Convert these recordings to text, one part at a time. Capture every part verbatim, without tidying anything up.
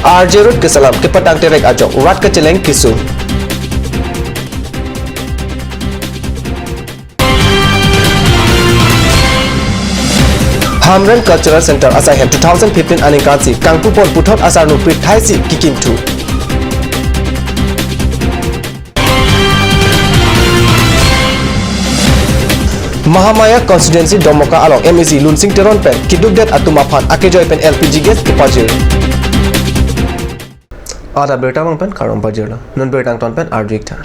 R J Road keselam kepatang terek ajok rat kacheleng kesung. Hamren Cultural Center asaihem two thousand fifteen aningkansi kangpupon puthot asarnu prithaisi kikimthu. Mahamaya constituency Domoka along M A C Lunsing Teron pen kedukdet atum aphan akejoi pen L P G gas kepajir. Ada birta abang pen karom pajirlo. Non birta angton pen arju-ik tha.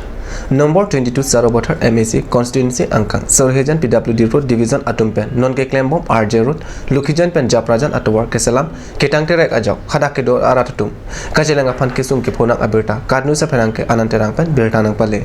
Number twenty-two Sarupathar M A C constituency angkang Sorhejan P W D Road Division atum pen non keklembom R J Road, Lokhijan pen Japrajan atovar keselam ketang terek ajok hadak kedo arat atum kacheleng aphan kesung kephonang abirta KAT News apherangke Anand Terang pen birta nangpale.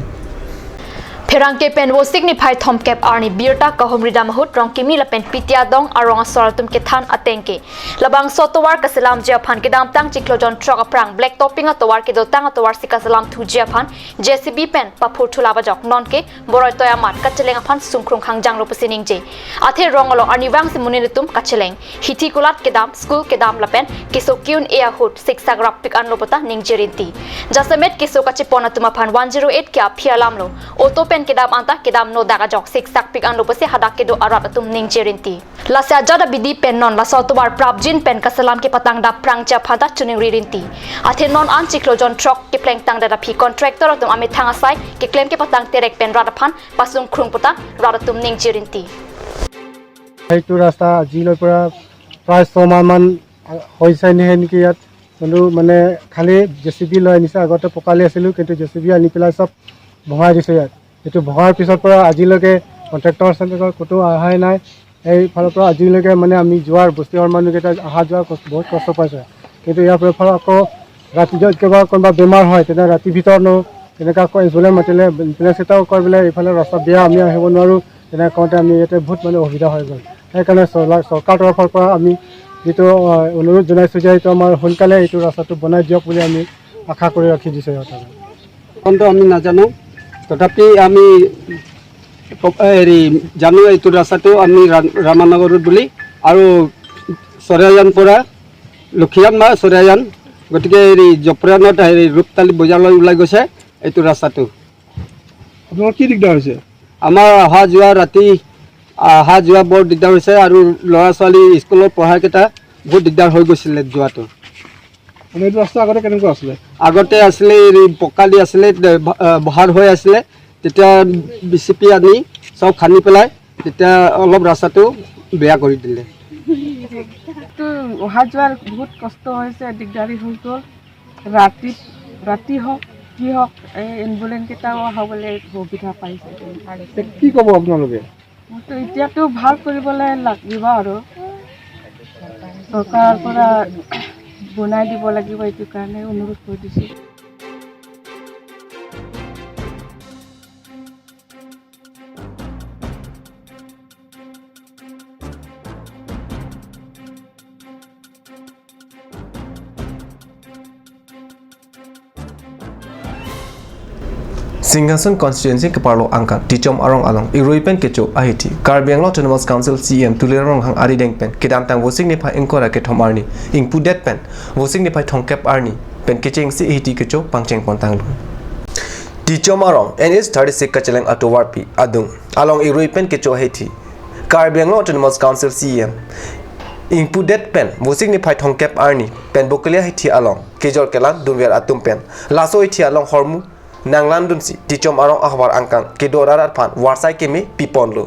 Pherangke pen Vosik niphai thomkep arni birta kahumridam ahut Rongkimi lapen Pitia Dong arong asor atum kethan atengke labangso atovar kaselamji aphan kedamtang chiklo jon throk aphrang black topping atovar kedotang atovarsi kaselamthuji aphan J C B pen paphurthu labajok nonke boroi toya amat kacheleng aphan sungkrung khangjanglo pusi ningje. Athe rong along arnivangsi monit atum kacheleng, hithi kulat kedam, school kedam lapen keso ke-un-e ahut siksak rakpik anlo puta ningje rinti. Jasemet keso kachepon atum aphan one zero eight ke aphi alamlo. Auto pen kedam anta kedam nodak ajok siksakpik anlo pusi hadak kedo arat atum ningje rinti. Lasi ajat abidi pen non laso atovar prapjin pen kaselam kepatang dap prangji aphan ta choningri rinti. Athe non an chiklo jon throk keplengtangdet aphi contractor atum amethang asai keklem kepatang terek pen rat aphan pasungkrung puta rat atum ningje rinti. এইটো ৰাস্তা আজিলৈ পৰা প্ৰায় ছমাহমান হৈছে নেকি ইয়াত, কিন্তু মানে খালি জে চি বি লৈ আনিছে। আগতে পকালি আছিলোঁ, কিন্তু জে চি বি আনি পেলাই চব ভঙাই দিছে ইয়াত। এইটো ভঙাৰ পিছৰ পৰা আজিলৈকে কণ্ট্ৰেক্টৰ চেণ্ট্ৰেক্টৰ ক'তো অহাই নাই। এইফালৰ পৰা আজিলৈকে মানে আমি যোৱাৰ বস্তিৰ মানুহকেইটা অহা যোৱা কষ্ট, বহুত কষ্ট পাইছে। কিন্তু ইয়াৰ পৰা এফালে আকৌ ৰাতি যদি কেতিয়াবা কোনোবা বেমাৰ হয়, তেতিয়া ৰাতিৰ ভিতৰত নো তেনেকুৱা আকৌ এম্বুলেঞ্চ মাতিলে এম্বুলেঞ্চ এটাও কয় বোলে এইফালে ৰাস্তা বেয়া, আমি আহিব নোৱাৰোঁ। তেনেকৈ কওঁতে আমি ইয়াতে বহুত মানে অসুবিধা হৈ গ'ল। সেইকাৰণে চৰকাৰ, চৰকাৰ তৰফৰ পৰা আমি যিটো, আহ, অনুৰোধ জনাইছোঁ যে এইটো আমাৰ সোনকালে এইটো ৰাস্তাটো বনাই দিয়ক বুলি আমি আশা কৰি ৰাখি দিছোঁ সিহঁতক। কিন্তু আমি নাজানো, তথাপি আমি ক-, হেৰি জানো এইটো ৰাস্তাটো আমি ৰা-, ৰামানগৰ ৰোড বুলি আৰু চৰাইজান পৰা লক্ষীৰাম বা চৰাইজান, গতিকে হেৰি জপৰানত হেৰি ৰূপতালি বজাৰলৈ ওলাই গৈছে এইটো ৰাস্তাটো। আপোনালোকৰ কি দিগদাৰ হৈছে? আমাৰ অহা যোৱা ৰাতি, অহা যোৱা বৰ দিগদাৰ হৈছে আৰু ল'ৰা ছোৱালী স্কুলত পঢ়াকেইটা বহুত দিগদাৰ হৈ গৈছিলে যোৱাটো। মানে এইটো ৰাস্তা আগতে কেনেকুৱা আছিলে? আগতে আছিলে হেৰি পকালি আছিলে, দে-, ভা-, আহ, বহাৰ হৈ আছিলে, তেতিয়া বি চি পি আনি চব খান্দি পেলাই তেতিয়া অলপ ৰাস্তাটো বেয়া কৰি দিলে। তো অহা যোৱাৰ বহুত কষ্ট হৈছে, দিগদাৰী হৈ গ'ল। ৰাতি, ৰাতি হওক কি হওক, এই এম্বুলেঞ্চ কেইটাও হ'বলৈ সুবিধা পাইছে। তে কি ক'ব আপোনালোকে? মইতো এতিয়াতো ভাল কৰিবলৈ লাগিব আৰু চৰকাৰৰ পৰা বনাই দিব লাগিব, এইটো কাৰণে অনুৰোধ কৰি দিছোঁ। Singhason constituency keparlo angkang Tichom arong along irui pen kecho ahithi Karbi Anglong Autonomous Council C E M Tuliram Ronghang arideng pen kedamtang Vosik niphai ingkoi ra kethom arni ingpudet pen Vosik niphai thomkep arni pen kechengsi ahithi kecho pangcheng pontanglo. Tichom arong N H thirty-six kacheleng atovarpi adung along irui pen kecho ahithi Karbi Anglong Autonomous Council C E M ingpudet pen Vosik niphai thomkep arni pen bokoli ahithi along kejor kelang dunver atum pen laso ahithi along hormu nanglandunsi Tichom arong ahavar angkang kedo arat aphan varsai keme piponlo.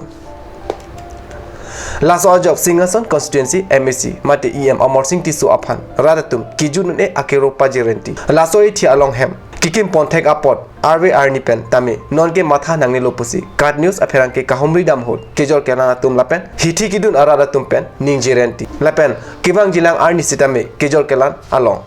Laso ajok Singhason constituency M A C mate E M Amarsing Tisso aphan rat atum kejun un-e akero pajir rinti. Laso ahithi along hem kekim ponthek apot arve arni pen tame nonke matha nangnelo pusi KAT News apherangke kahumridam ahut kejor kelang atum lapen hithi kedun arat atum pen ningje rinti. Lapen kevangjilang arni sitame kejor kelang along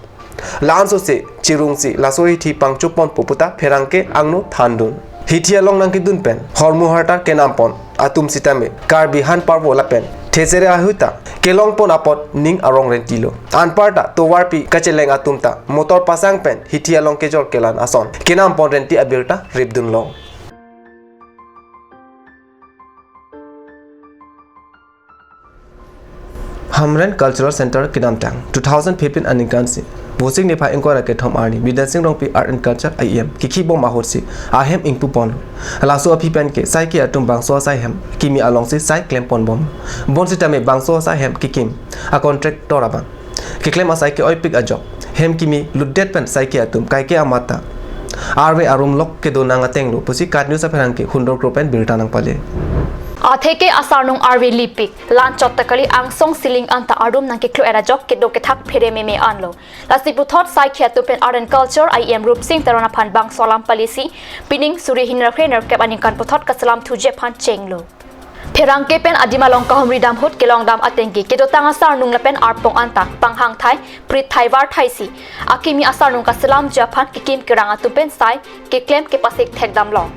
la-an sose chirungsi laso ahithi pangchoponpo puta pherangke angno thandun. Hithi along nangkedun pen hormu hartar kenampon atum sitame Karbi han parvo lapen thesere ahuta kelongpon apot ning arong rintilo. Anparta tovarpi kacheleng atum ta motor pasang pen hithi along kejor kelang ason kenampon rinti abirta ripdunlong. Hamren Cultural Center kedamtang two thousand fifteen aningkansi Vosik niphai ingkoi ra kethom arni Bidya Sing Rongpi Art and Culture I E M kikhi bom ahut si ahem ingpu pon. Laso aphi pen ke sai ke atum bangso asai hem kimi along si sai klem pon bom. Bonsitame bangso asai hem kikim a contractor abang keklem asai ke oipik ajok hem kimi lutdet pen sai ke atum kaike amat ta arve arum lok kedo nang ateng lo pusi KAT News apherangke Hundor Kro pen birta nangpale. Atheke asarnung arve lipik, lan chot ta kali, angsong ceiling anta arum nangkeklo-et ajok kedo kethak phere meme anlo. Lasi puthot sai ke atum pen Art and Culture I E M Rupsing Teron aphan bangso alam pale si pining suri hini ra kre nerkep aningkan puthot kaselam thuji aphan chenglo. Pherangke pen adim along kahumri dam ahut kelong dam ateng ke kedotang asarnung lapen arpong anta panghang thai, prit thai, var thai si akimi asarnung kaselamji aphan kekim kerang atum pen sai keklem kepasik thek damlong.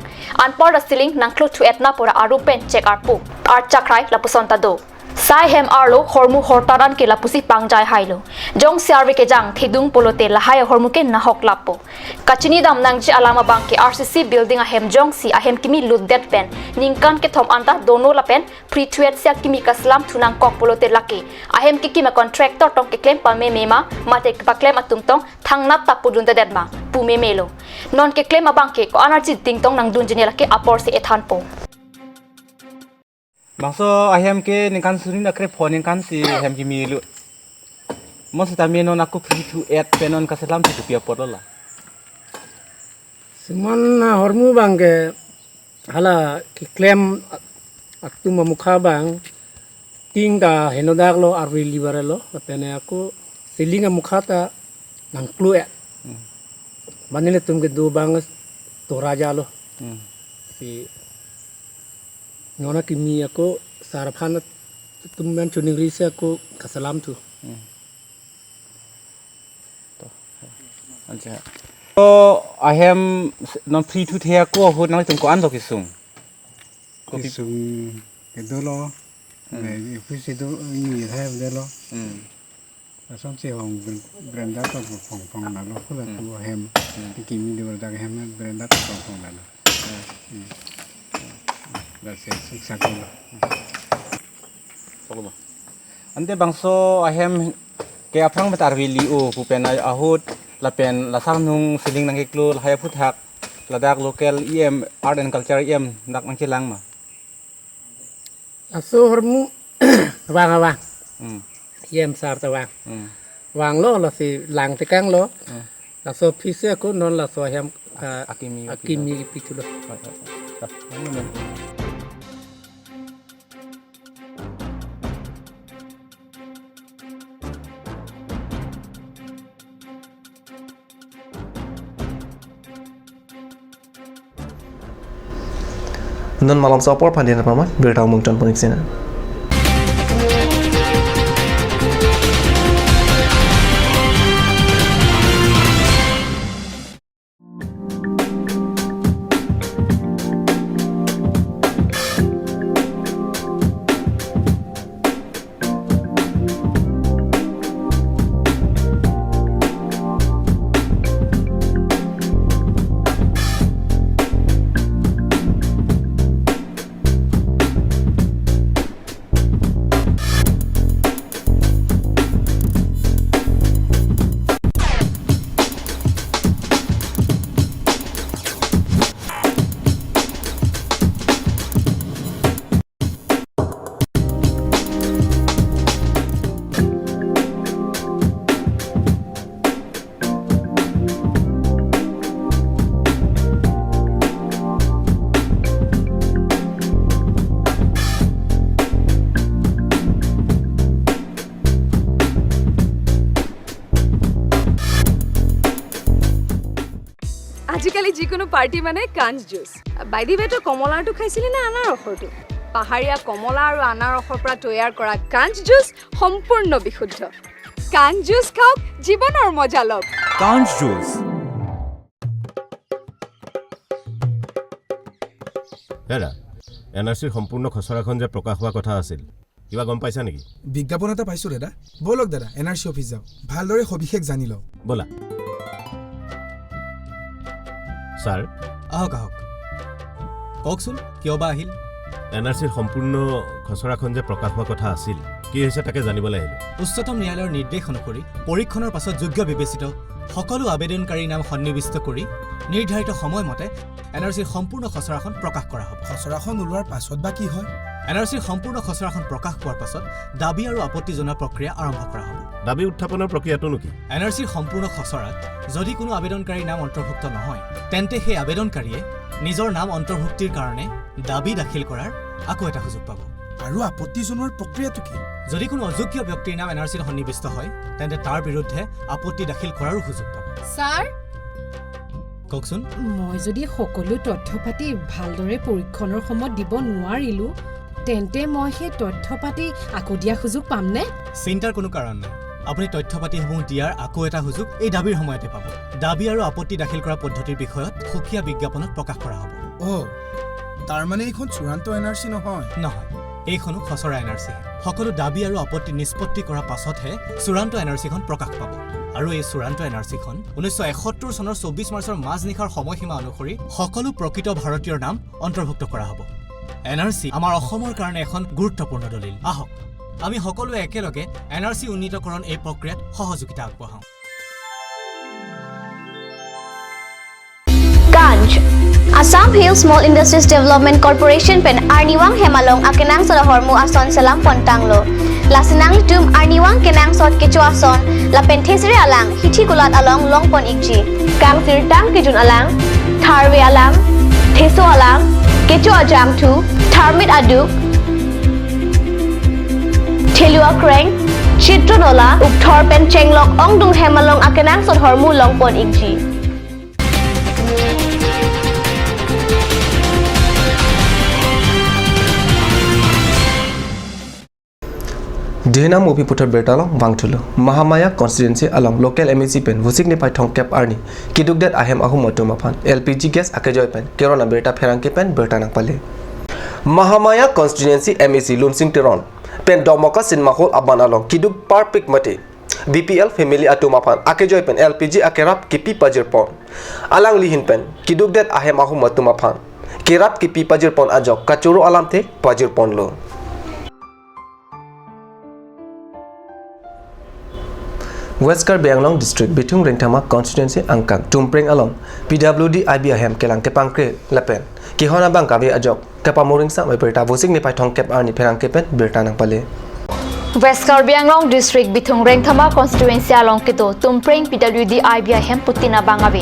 Anpar ta ceiling nangklo thu-et na pura arum pen chek arpu archak rai lapuson ta do. Sai hem arlo hormu hortaran ke lapusi pangjai hailo. Jongsi arve kejang thedung pulote lahai ahormu ke nahok lapo. Kachini dam nangji alam abang ke R C C building ahem jongsi ahem kimi lutdet pen ningkan kethom anta dono lapen prit thu-et si akimi kaselam thu nangkok pulote lake ahem kekim a contractor tong keklem pameme ma mate kepaklem atum tong thangnat ta pudun dedet ma pu meme lo. Non keklem abang ke ko-an arji dingtong nangdunji ne lake apor si ethanpo. Bangso ahem ke ningkan suri na krepho ningkan si hem kimi lo. Bonsitame non ako prit thu-et pen non kaselam thu kopi apot lo la. Simon na hormu abang ke hala keklem atum amukha abang ting ta henodak lo, arve li bare lo, lapen ako ceiling amukha ta nangklo-et. Hmm. Banile atum kedo abang tora ja lo. Hmm. Si non akimi ako sar aphan atum pen choningri si ako kaselam thu. Hmm. To. Ancha. To ahem non prit thuthe ako ahut nangtum ko-an lo kesung? Kopi- Kesung kedo lo. Hmm. Be, office do ni hai de lo. Hmm. Lason si hong ber-, berenda to phong phong na lo, kula Hmm. tu hem. Hmm. Kimi de berenda hem berenda to phong phong na lo. Hmm. Hmm. Lasi suksa ko lo. Solo ba. Ante bangso ahem ke aphrang pen ta arve li-o pu pen ahut lapen la asarnung ceiling nangkeklo lahai aphuthak ladak local E M, Art and Culture E M dak nangchelang ma? Laso hormu vang avang. Hmm. E M sar ta vang. Hmm. Vanglo lasi lang tekang lo. Hmm. Laso office ako non laso ahem, ah, akimi, akimi pithulo. Oh, oh, oh. Ah, ano, ano. Non malomso apor aphan dina parman, birta mungton ponik sena. আজিকালি যিকোনো পাৰ্টি মানে কাঞ্চ জুচ। বাইদেৱেতো কমলাৰটো খাইছিলে নে আনাৰসৰটো? পাহাৰীয়া কমলা আৰু আনাৰসৰ পৰা তৈয়াৰ কৰা কাঞ্চ জুচ সম্পূৰ্ণ বিশুদ্ধ। কাঞ্চ জুচ খাওক, জীৱনৰ মজা লওক। কাঞ্চ জুচ। দাদা, এন আৰ চিৰ সম্পূৰ্ণ খচৰাখন যে প্ৰকাশ হোৱা কথা আছিল, কিবা গম পাইছা নেকি? বিজ্ঞাপন এটা পাইছো দাদা। বলক দাদা, এন আৰ চি অফিচ যাওঁ, ভালদৰে সবিশেষ জানি লওঁ। ব'লা। ছাৰ। আহক, আহক। কওকচোন, কিয় বা আহিল? এন আৰ চিৰ সম্পূৰ্ণ খচৰাখন যে প্ৰকাশ হোৱা কথা আছিল, কি হৈছে তাকে জানিবলৈ আহিলো। উচ্চতম ন্যায়ালয়ৰ নিৰ্দেশ অনুসৰি পৰীক্ষণৰ পাছত যোগ্য বিবেচিত সকলো আবেদনকাৰীৰ নাম সন্নিৱিষ্ট কৰি নিৰ্ধাৰিত সময়মতে এন আৰ চিৰ সম্পূৰ্ণ খচৰাখন প্ৰকাশ কৰা হ'ব। খচৰাখন ওলোৱাৰ পাছত বা কি হয়? এন আৰ চিৰ সম্পূৰ্ণ খচৰাখন প্ৰকাশ পোৱাৰ পাছত দাবী আৰু আপত্তি জনোৱা প্ৰক্ৰিয়া আৰম্ভ কৰা হ'ব। দাবী উত্থাপনৰ প্ৰক্ৰিয়াটোনো কি? এন আৰ চিৰ সম্পূৰ্ণ খচৰাত যদি কোনো আবেদনকাৰীৰ নাম অন্তৰ্ভুক্ত নহয়, তেন্তে সেই আবেদনকাৰীয়ে নিজৰ নাম অন্তৰ্ভুক্তিৰ কাৰণে দাবী দাখিল কৰাৰ আকৌ এটা সুযোগ পাব। আৰু আপত্তি জনোৱাৰ প্ৰক্ৰিয়াটো কি? যদি কোনো অযোগ্য ব্যক্তিৰ নাম এন আৰ চিত সন্নিৱিষ্ট হয়, তেন্তে তাৰ বিৰুদ্ধে আপত্তি দাখিল কৰাৰো সুযোগ পাব। ছাৰ, কওকচোন। মই যদি সকলো তথ্য পাতি ভালদৰে পৰীক্ষণৰ সময়ত দিব নোৱাৰিলো, তেন্তে মই সেই তথ্য পাতি আকৌ দিয়া সুযোগ পামনে? চিন্তাৰ কোনো কাৰণ নাই। আপুনি তথ্য পাতিসমূহ দিয়াৰ আকৌ এটা সুযোগ এই দাবীৰ সময়তে পাব। দাবী আৰু আপত্তি দাখিল কৰা পদ্ধতিৰ বিষয়ত সুকীয়া বিজ্ঞাপনত প্ৰকাশ কৰা হ'ব। অ, তাৰমানে এইখন চূড়ান্ত এন আৰ চি নহয়? নহয়, এইখনো খচৰা এন আৰ চি। সকলো দাবী আৰু আপত্তি নিষ্পত্তি কৰা পাছতহে চূড়ান্ত এন আৰ চিখন প্ৰকাশ পাব। আৰু এই চূড়ান্ত এন আৰ চিখন ঊনৈছশ এসত্তৰ চনৰ চৌব্বিছ মাৰ্চৰ মাজনিশাৰ সময়সীমা অনুসৰি সকলো প্ৰকৃত ভাৰতীয়ৰ নাম অন্তৰ্ভুক্ত কৰা হ'ব। এন আৰ চি আমাৰ অসমৰ কাৰণে এখন গুৰুত্বপূৰ্ণ দলিল। আহক, আমি সকলোৱে একেলগে এন আৰ চি উন্নীতকৰণ এই প্ৰক্ৰিয়াত সহযোগিতা আগবঢ়াওঁ। Ganj. Assam Hill Small Industries Development Corporation pen arnivang hem along akenangsot ahormu ason selam pontanglo. Lasi nanglitum arnivang kenangsot kecho ason lapen thesere alang hithi kulat along longpon ikji. Kangsirtang kejun alang, tharve alang, theso alang, kecho ajangthu, tharmit aduk, thelu akreng, chitron ola, ukthor pen chenglok ongdung hem along akenangsot ahormu longpon ikji. Dihinam upi puthot birta along vangthulo. Mahamaya constituency along local M A C pen Vosik niphai thomkep arni kidukdet ahem ahum atum aphan L P G gas akejoi pen kerona birta pherangke pen birta nangpale. Mahamaya constituency M A C Lunsing Teron pen Domoka Cinema Hall aban along kiduk parpik mate B P L family atum aphan akejoi pen L P G akerap kipi pajirpon. Alangli ahin pen kidukdet ahem ahum atum aphan kerap kipi pajirpon ajok kachoro alamthe pajirponlo. West Karbi Anglong District Bithung Rengthama Constituency angkang Tumpreng along P W D I B ahem kelang kepangkre lapen kehon abang kave ajok kepamuringsam abirta Vosik niphai thomkep arni pherangke pen birta nangpale. West Karbi Anglong District Bithung Rengthama Constituency along kedo Tumpreng P W D I B ahem putin abang ave.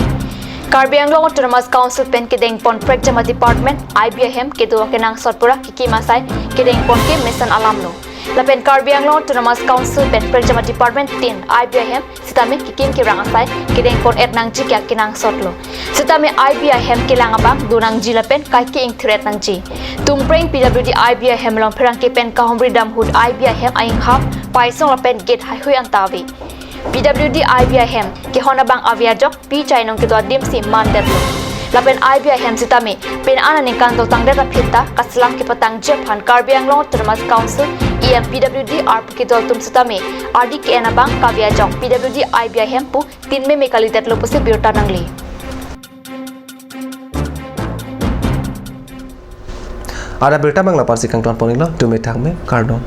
Karbi Anglong Autonomous Council pen kedengpon prekjama department I B ahem kedo akenangsot pura kikim asai kedengpon ke mesen alamlo. Lapen Karbi Anglong Autonomous Council pen prekjama department tin I B ahem sitame kikim kerang asai kedengpon et nangji ke akenangsotlo. Sitame I B ahem kelang abang do nangji lapen kaike ingthir et nangji. Tumpreng P W D I B ahem along pherangke pen kahumri dam ahut I B ahem ainghap, paisong lapen gate haihui anta ave. P W D I B ahem kehon abang ave ajok pi chainong kedo adim si mandetlo. Lapen I B ahem sitame pini aningkan dotangdet aphi ta kaselam kepatangji aphan Karbi Anglong Autonomous Council E M P W D arpu kedol atum sitame ardi ke-en abang kave ajok P W D I B ahem pu tin meme kalidetlo pusi birta nangle. Ada birta abang la-ansi kangtonpon iklo, dome thakme, kardom.